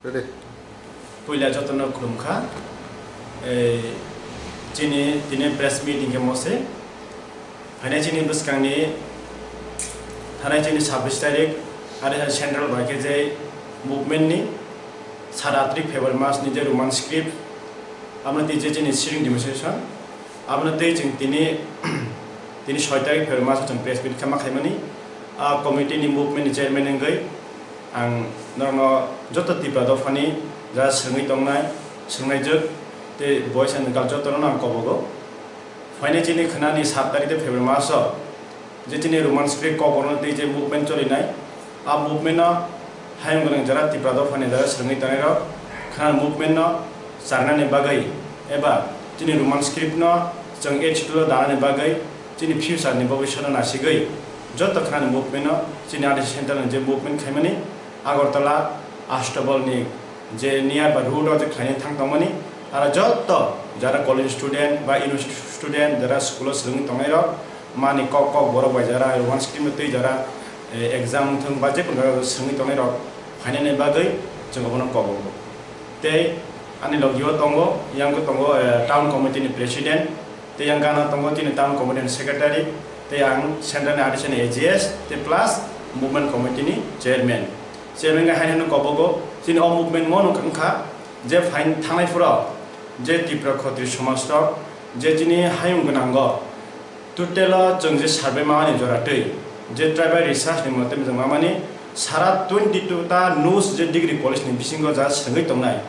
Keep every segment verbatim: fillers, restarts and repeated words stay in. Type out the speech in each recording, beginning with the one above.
Ready? Puila jotono khulumkha. Ei, chini tini press meeting khe mose. Phainai chini bwskangni, thanai chini sabbish tarik, are hai central bai khe je movement ni sat atrik February mas ni je Roman script, amo tei je chini sitting demonstration, abono tei chwng tini, tini soi tarik February mas chwng press meet khe ma khaimani. A committee ni movement ni chairman wngwi ang norokno joto Tipra dophani jara swngwi tongnai, swngnaijwk tei boys and girls jotono ang kobogo. Phainai chini khwnani sat tarik de February maso je chini Roman script kokborokno tei je movement cholinai, a movement no hayung gwnang jara Tipra dophani jara swrwngwi tanairok khwnani movement no charnani bagwi eba chini Roman script no chwng eight schedule o danani bagwi chini future ni bobiswt no nasigwi joto khwnani movement no chini R D C center ni je movement khaimani Agartala Astabal ni je nearby road o je khlaina thang tongmani, aro joto jara college student ba university student, jara school o swrwngwi tongnairok, mani kok kok borok bai jara Roman script no twi jara, eh, exam wngthung ba jekunu jora swrwngwi tongnairok phainani bagwi chwng obono kobogo. Tei ani logio tongo, yang tongo, eh, town committee ni president, tei yang gana tongo chini town committee ni secretary, tei ang central ni R D C ni A G S, tei plus movement committee ni chairman. Chairman khe haino kobogo, chini o movement mo wngkha je phain thangnai phuru je Tipra Khotri somaj rok je chini hayung gwnango, total o chwng je survey mamani jora twi je tribal research ni mote chwng mamani sara twenty two ta nus je degree college ni bisingo ja swrwngwi tongnai.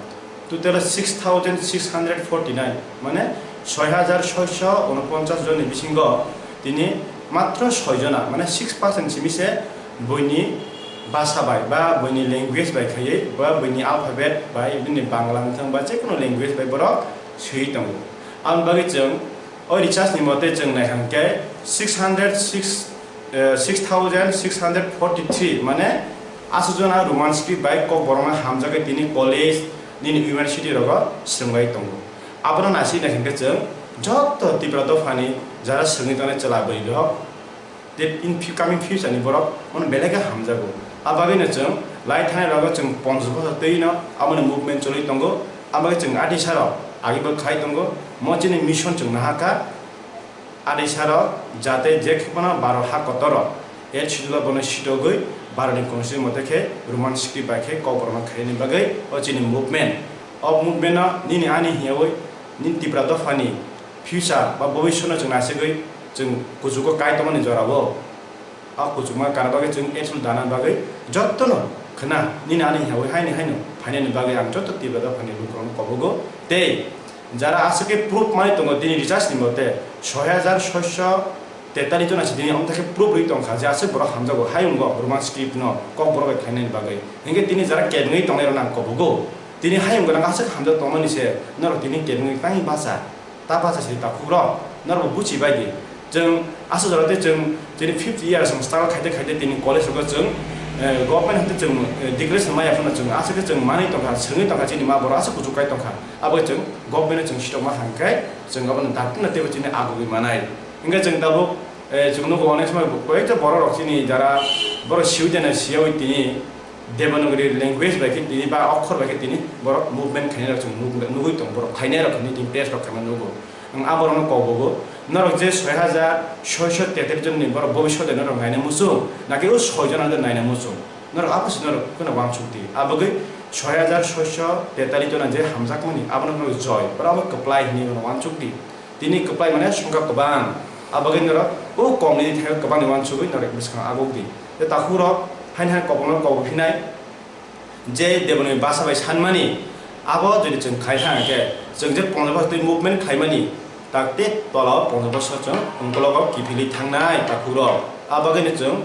Total six thousand six hundred forty nine, mane soi hajar soiso unoponchas joni bisingo tini matro soi jona, mane six percent simi se buini basa bai ba buini language bai khaiwi ba buini alphabet bai bini Bangla wngthang ba jekunu language bai borok swiwi tongo. Aboni bagwi chwng o research ni mote chwng naikha hwnkhe six hundred six, eh, six thousand six hundred forty three, mane aswk jona Roman script bai kokborokno hamjagwi tini college, nini university rogo swrwngwi tongo. Abono naisik naisik khe chwng joto Tipra dophani jara swrwngwi tongnai chwla bwrwi rok, tei in fu-, coming future ni borok bono belai khe hamjago. A bagwino chwng lai thani rogo chwng ponchash bochor twi no aboni movement choli tongo. A bagwi chwng adisa rok agi bo khai tongo. Mo chini mission chwng nahakha. Adisarok jate je kheno Bharat ha kotor o eighth schedule o bono sitogwi Bharat ni constitution mote khe Roman script bai khe kokborokno khainani bagwi o chini movement. O movement no nini ani hiyawi nini Tipra dophani future ba bobiswt no chwng naisingwi chwng kuchugo kai tongmani jorao. O kuchukma kana bagwi chwng eighth schedule dana bagwi jotono khna nini ani hiyawi haini haino phainani bagwi ang joto Tipra dophani lukurokno kobogo tei Jara aswk khe proof manwi tongo, tini research ni mote soi hajar soiso tetali jona se tini omtha khe proof rwi tongkha je aswk borok hamjago hayungo Roman script no kokborok bai khlainani bagwi. Hinkhe tini jara kebengwi tongnai rok nang kobogo. Tini hayung gwnang aswk hamjak tongmani se norok tini kebengwi tangwi bacha. Ta bacha se takhuk rok norok bo buchi bai di. Chwng aswk jora tei chwng chini fifth year chwng struggle khaite khaite tini college rogo chwng, eh, government hwnkhe chwng, eh, declaration maya phano chwng aswk khe chwng manwi tongkha, swngwi tongkha chini ma borok aswk kuchuk kai tongkha. Abo chwng government chwng sitokma hangkhe chwng abono dakti no teibo chini agugwi manai. Hingkhe chwng tabuk, eh, chwng nugo onek somoi koyekta borok rok chini jara borok siwi tene siyawi tini Devanagari language bai khe tini ba okhor bai khe tini borok movement khainai rok chwng nuk-, nugwi tong borok khainai rok hinwi tini press rok khaima nugo. Ang a borokno kok bogo, norok je soi hajar soiso teter jonni borok bobisode norok naina muchung, naki o soi jona de naina muchung, norok aphuru se norok kheno uansuk di. Abagwi soi hajar soiso tetali jona je hamjakmani abono norok joi, oro abo kwplai hinwi norok uansuk di. Tini kwplai mane songkha kwbang, abagwi norok o komni thaigo kwbangni uansugwi norok bwskango aguk di. Tei takhukrok haini hai kokno kok phinai. Je Devanagari bhasha bai sanmani, abo jodi chwng khai kha hwnkhe, chwng je ponjash bosor twi movement khlaimani, tak tei tola o ponjash bosor chwng ungkologo kiphilwi thangnai takhukrok. A bagwino chwng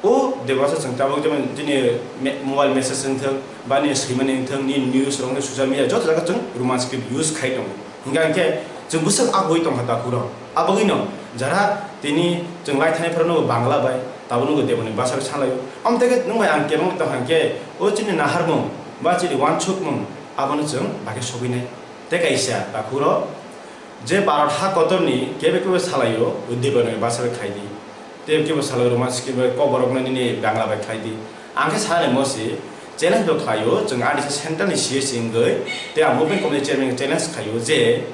o Devanagari bhasha chwng tabuk jemon chini me-, mobile message wngthok, ba nini swimani wngthok, nini news rok, social media joto jaga chwng Roman script use khai tongo. Hingkha hingkhe chwng bwswk agoi tongkha takhukrok. Abagwino jara tini chwng lai thani phano Bangla bai, tabukno Devanagari bhasha bai sanlaio. Amtwkhe nwng bai ang kebengwi tongkha hingkhe o chini naharmung ba chini uansukmung abono chwng bakhe sogwinai. Tei kaisa takhukrok je Bharat ha kotorni kebe kebe salaio Devanagari bhasha bai khlai di. Tei kebo salo Roman script bai kokborokno nini Bangla bai khlai di. Ang khe sanai mo se, Challenge bo khlaio, chwng A D C central ni C S wngwi, tei ang movement committee chairman challenge khlaio je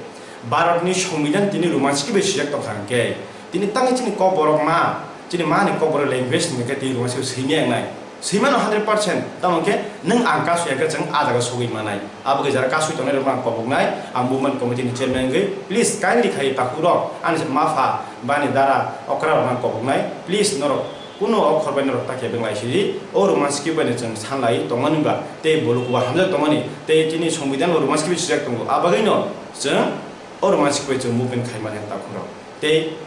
Bharat ni Songbidan tini Roman script bai swijak tongkha hwnkhe, tini tangwi chini kokborok ma, chini ma ni kokborok language ni hwnkhe tini Roman script swimya wngnai. Swimano hundred percent, tamo hwnkhe nwng ang kasu ya khe chwng ah jaga sogwi manai. Abo khe jara kasui tongnai rok ang koboknai, ang movement committee ni chairman wngwi, please kindly khai takhuk rok, ani mapha, bani dara, okra rok ang koboknai, please norok Kuno o khorbai norok ta kebeng lai sidi, o Roman script bai no chwng san lai tongmani ba, tei bolok bo hamjak tongmani, tei chini Songbidan bo Roman script swijak tongo. A bagwi no chwng o Roman script bai chwng movement khai mani ta khorok. Tei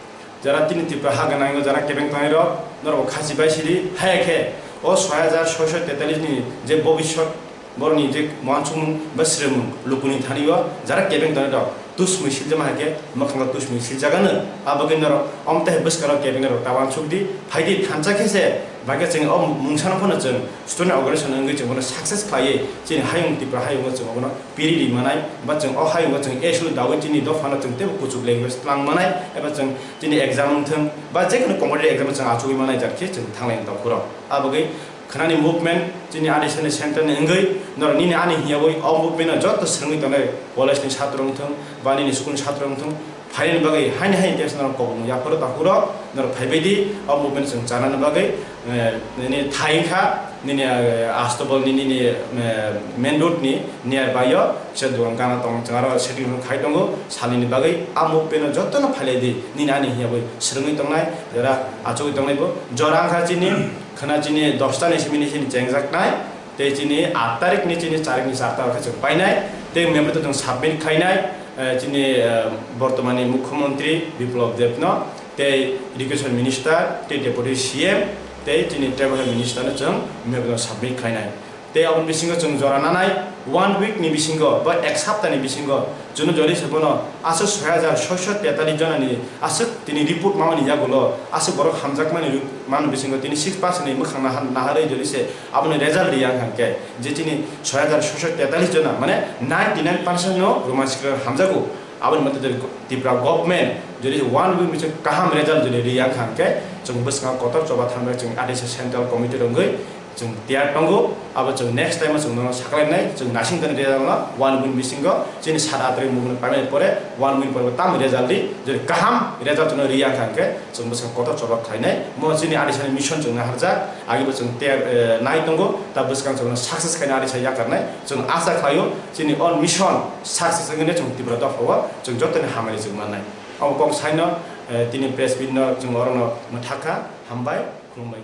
jara tini Tripura ha gwnang o jara kebeng tongnai rok, norok bo khachi bai sidi, haya khe o soi hajar soisho tetalis ni je bobiswt Borokni je uansukmung ba srwngmung lukuni thani o jara kebeng tongnai rok tusmui siljama hai khe mwkhango tusmui siljaganw. Abo khe norok omtwi hai bwskano kebeng rok ta uansuk di, phai di thansa khe se, bai khe chwng o mungsano phano chwng student organization wngwi chwng bono success khlaiwi chini hayung Tripura hayungo chwng obono piri ri manai, ba chwng o hayungo chwng A S L dawi chini dophano chwng teibo kuchuk language tlang manai, eba chwng chini exam wng thung ba je kono competitive exam chwng achugwi manai jat khe chwng thanglai tongkhorok. Abo khe Khwnani movement, chini adisani center ni wngwi, norok nini ani hiyawi o movement no joto swrwngwi tongnai, college ni satro wngthung, ba nini school ni satro wngthung, phainani bagwi haini hai tei norok kobokno yapharo takhukro, norok phaibai di, o movement chwng chanani bagwi, eh, nini thai wngkha, nini, eh, astobol ni, nini, eh, main road ni nearby o, kisa dogan gana tong, chwng aro setting khai tongo, salnini bagwi, a movement no jotono phailai di, nini ani hiyawi swrwngwi tongnai, jora achugwi tongnai bo, jora wngkha chini, Khwna chini dosta ni simi ni chini chengjaknai, tei chini aat tarikh ni chini charikh ni char tarikh khe chwng painai, tei memorandum chwng submit khlainai, eh, chini, eh, bortomani Mukhyamantri Biplab Deb no, tei Education Minister, tei Deputy C M, tei chini Tribal Health Minister no chwng memorandum submit khlainai. Tei aboni bisingo chwng jora nanai, one week ni bisingo ba ek sapta ni bisingo chwngno jodi se bono aswk soi hajar soisho tetalis jona ni aswk tini report mamani yagulo aswk borok hamjakmani ri-, mano bisingo tini six percent ni mwkhang naha-, naharwi jodi se aboni result riya wngkha hwnkhe je chini soi hajar soisho tetalis jona mane ninety nine percent no Roman script hamjago. Aboni mate jodi Tripura government jodi one week bisingo kaham result jodi riya wngkha hwnkhe chwng bwskango kotor choba thangnai chwng adisa central committee rwngwi Chwng tiyar tongo, abo chwng next time o chwng nono saklainai, chwng nasing tani result no one week bisingo, chini sat aat tarik movement paimani pore one week pore tamo result di, jodi kaham result no riya wngkha hwnkhe chwng bwskango kotor choba khlainai. Mo chini adisani mission chwng naharjak, agibo chwng tiyar, eh, nai tongo, ta bwskango chwng success khaina adisa yakarnai, chwng asa khlaio, chini o mission success wngkhe chwng Tripura dopha o chwng jotoni hamari chwng mannai. Abo kok saino, eh, tini press meet no chwng orono mwthakha, hambai, khulumbai.